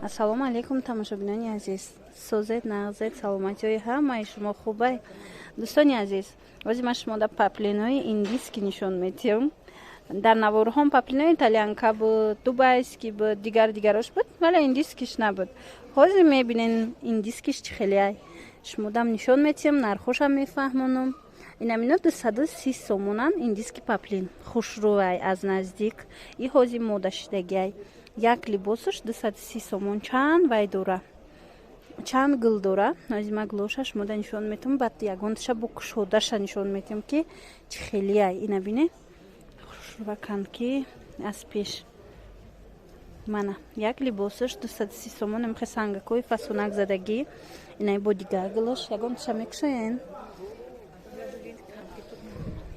Ассалому алайкум, тамошобинони азиз! Созед, нағзед, саломатиҳои ҳамаи шумо хубай? Дӯстони азиз, ози ман шумода поплинои индийский нишон метиҳам. Дар наворҳом поплинои итальянка буд, дубайский буд, дигар дигарош буд, вале индийскиш набуд. Ҳозир мебинен, индийскиш чӣ хелеай. Шумодам нишон метиҳам, нархошам мефаҳмонам. Инамино 230 сомонан. Индийский поплин хушрӯай, аз наздик и ҳозир мода шидагиай. Як либосаш 230 сомон. Чанд вай дора, чанд гул дора. Ҳозир ма гулоша шумода нишон метиҳам, баъд ягонташа бо кушодаша нишон метиҳам, ки чӣ хелиай. Ина бине, хушрӯвакан, ки аз пеш. Мана, як либосаш 230 сомон. Имхе сангакҳои фасонак задагӣ. Инай бо дигар гулош. Ягонташа мекушоен.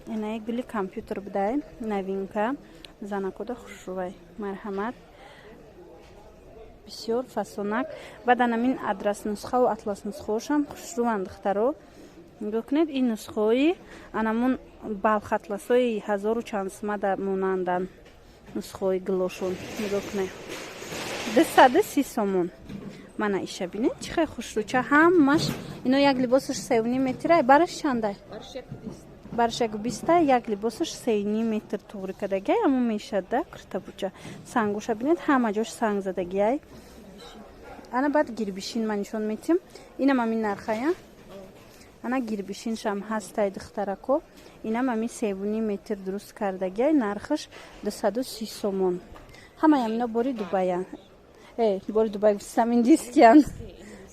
Инаи гули компютер будай, новинка, занакода хушрӯвай. Марҳамат, бисёр фасонак. Баъд анамин адрас нусхаву атлас нусхаҳошам хушрӯванд. Духтаро, нигоҳ кунед, ин нусхаҳои анамун балх атласҳои ҳазору чанд сумада монанданд нусхаҳои гулошон. Нигоҳ кунед, 230 сомон. Мана, иша бинед, чӣ хел хушрӯча ҳамаш ино. Як либосаш 3,5 метра. Бараш чандай? Бараш 1,20. Як либосаш 3,5 метр туғри кардагиай, амо мешад да киртабуча. Сангоша бинед, ҳама ҷош санг задагиай. Ана, баъд гирбишин ман нишон метиҳам. Инам ҳамин нархая. Ана, гирбишиншам ҳастай, духтарако. Инам ҳамин 3,5 метр дуруст кардагиай, нархаш 230 сомон. Ҳамаи ҳамино бори Дубаян. Бори Дубай гуфтам, индийскиян.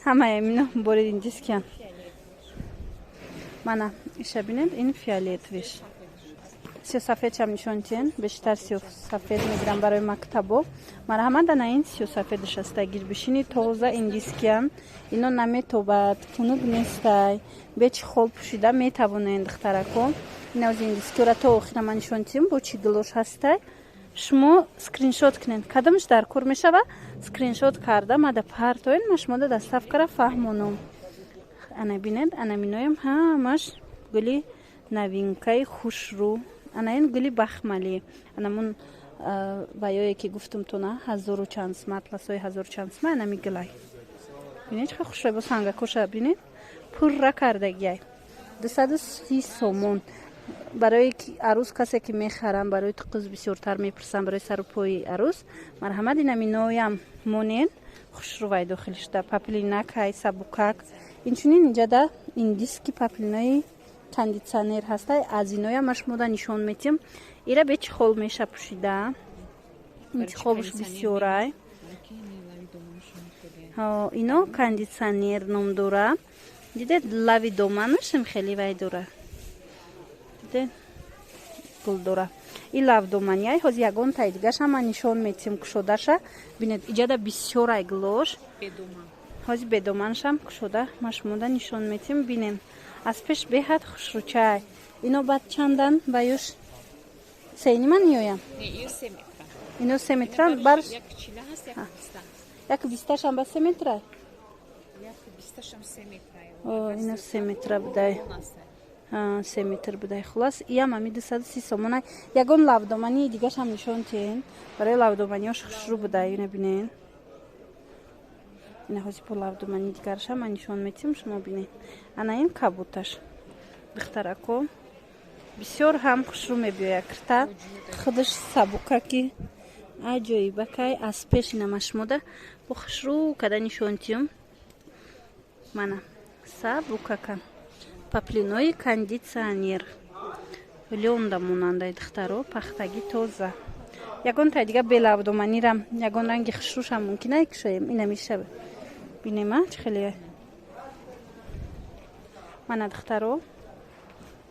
Ҳамаи ҳамино бори индийскиян. Мана, иша бинед, ин фиолетовиш. Сиёсафедшам нишон тиҳен. Бештар сиёсафед мегирам барои мактабо. Марҳамат, ана, ин сиёсафедаш аста. Гирбишини тоза индийскиян. Ино наметобад, хунук нестай, бечи хол пӯшида метавонен, духтарако. Инаози индийскиёра то охира ман нишон тиҳем, бо чӣ гилош ҳастай. Шумо скриншот кунед, кадомаш дар кор мешава, скриншот карда мада партоен, ма шумода доставкара фаҳмонам. Ана, бинед, ана миноям ҳамаш гули новинкаи хушрӯ. Ана, ин гули бахмалӣ, анамун ваёе ки гуфтум тона, ҳазору чанд сма, атласҳои ҳазору чанд сма. Анами гулай бинед, чӣ хушрӯй, бо сангакоша бинед, пурра кардагиай. 230 сомон. Барои арӯз, касе ки мехарам, барои қиз бисёртар мепурсам, барои сару пои арӯз. Марҳамат, инаминоям монед, хушрӯвай дохил шуда. Поплинакай сабукак. Инчунин инҷада индийский поплинои кондитсионер ҳастай. Аз иноям шумода нишон метиҳам. Ира бечи хол меша пӯшида, интихобш бисёрай. Ино кондитсионер ном дора. Дидед, лави доманашам хеле вай дора, дидед, гул дора. И лавдоманиай. Ҳозир ягон тай дигаша ман нишон метиҳам кушодаша. Бинед, иҷада бисёрай гулош. Ҳозир бедоманашам кушода ма шумода нишон метиҳам. Бинем, аз пеш беҳад хушрӯчай. Ино баъд чандан? Баюш сениман меоям. Ино 3 метра бар 1,20-ашам ба 3 метра. Ино 3 метра будай, 3 метр будай. Хулас, иям ами 230 сомона. Ягон лавдомании дигашам нишон тиҳен. Барои лавдоманиёш хушрӯ будай. Ина бинен, ина ҳозир бо лавдомании дигарашам ман нишон метиҳам, шумо бинед. Ана, ин кабуташ, духтарако, бисёр ҳам хушрӯ мебиёяд. Кирта худаш сабукаки аҷоибакай. Аз пеш инамашмода бо хушрӯ када нишонтиём. Мана, сабукака поплинои кондитсионер, лёнда монандай, духтаро, пахтагӣ тоза. Ягон тай дига белавдоманирам, ягон ранги хушрӯшам мумкин ай кушоем. Ина мешава, бинема, чӣ хеле. Мана, духтаро,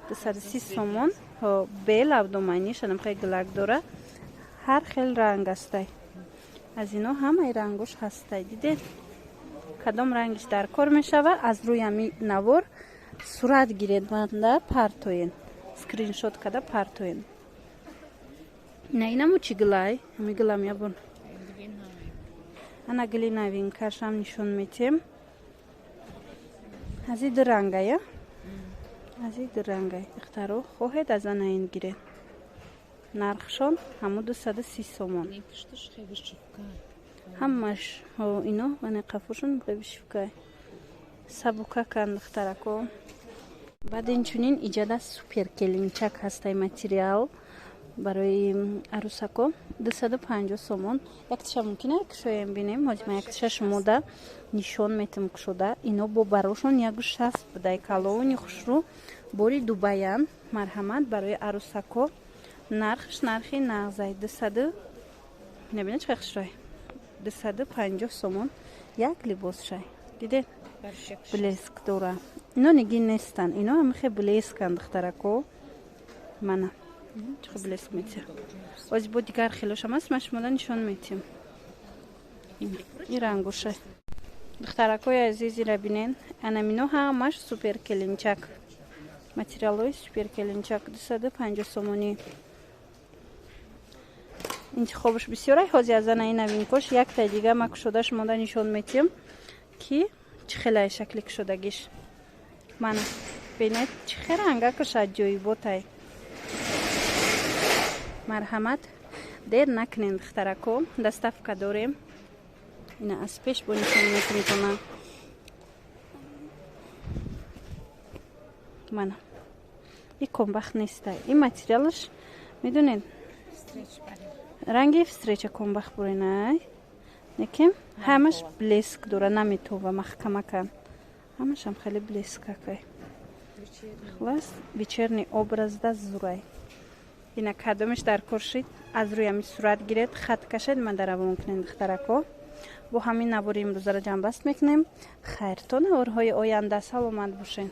230 сомон. Белавдоманӣ шанам, хеле гилак дора, ҳар хел ранг астай. Аз ино ҳамаи рангош ҳастай. Дидед, кадом рангиш дар кор мешава, аз рӯи ҳами навор сурат гиред, манда партоен, скриншот када партоен. Ина, инаму чӣ гилай? Ҳами гилам ябон. Ана, гили новинкашам нишон метиҳем. Аз и ду рангая, аз и ду рангай. Духтаро, хоҳед, аз ана ин гиред. Нархшон ҳаму 230 сомон. Ҳамаш ино мана қафошон вышивка. Сабукакан, духтарако. Баъд инчунин иҷада супер келинчак ҳастай, материал барои арӯсако, 250 сомон. Яктиша мумкина кушоем, бинем. Ҳозир ман яктиша шумода нишон метам кушода. Ино бо барошон 1,60 будай, калони хушрӯ, бори Дубаян. Марҳамат, барои арӯсако нархш нархи нағзай, дусаду, набина, чӣ хушрӯй, 250 сомон як либосшай. Дидед, блеск дора. Ино нигин нестанд, ино ҳамихе блесканд, духтарако. Мана чӣ блеск метиҳ. Ози бо дигар хелошам аст, ман шумода нишон метиҳам. И рангуша, духтаракои азизира, бинен. Анамино ҳамаш супер келинчак, материалҳои супер келинчак, 250 сомонӣ. Интихобаш бисёрай. Ҳозир аз анаи новинкош яктай дига ма кушода шумода нишон метиҳам, ки чӣ хелай шакли кушодагиш. Мана бинед, чӣ хел рангакаш аҷоиботай. Марҳамат, дер накунем, духтарако, доставка дорем. Ина аз пеш бо нишон метимтона. Мана и комбахт нестай, ин материалаш, медонед, ранги встреча комбахт буринай, лекин ҳамаш блеск дора, наметова, маҳкамакан, ҳамашам хеле блескакай. Хулас, вечерний образда зурай. Ина кадомеш дар кор шид, аз рӯи ҳами сурат гиред, хат кашед, ман даравон кунед, духтарако. Бо ҳамин навори имрӯзаро ҷамъбаст мекунем. Хайр, то наворҳои оянда, саломат бошед.